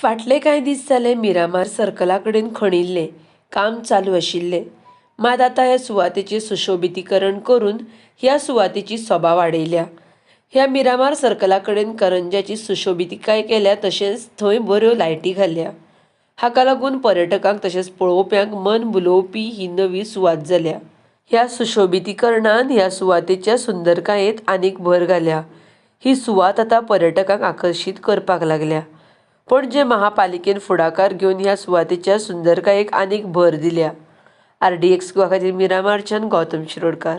फाटले कांय दीस जाले मिरामार सर्कला कडेन खणिल्लें काम चालू आशिल्लें. मात आतां ह्या सुवातेचें सुशोबितीकरण करून ह्या सुवातेची सोबा वाडयल्या. ह्या मिरामार सर्कला कडेन करंज्याची सुशोबितीकाय केल्या तशेंच थंय बऱ्यो लायटी घाल्या. हाका लागून पर्यटकांक तशेंच पळोवप्यांक मन भुलोवपी ही नवी सुवात जाल्या. ह्या सुशोबितीकरणान ह्या सुवातेच्या सुंदरकायेंत आनीक भर घाल्या. ही सुवात आतां पर्यटकांक आकर्शीत करपाक लागल्या. पणजे महापालिकेन फुडाकार घेवन ह्या सुवातेच्या सुंदरकायेक आनीक भर दिल्या. आरडीएक्स गोवा खातीर मिरामारच्यान गौतम शिरोडकार.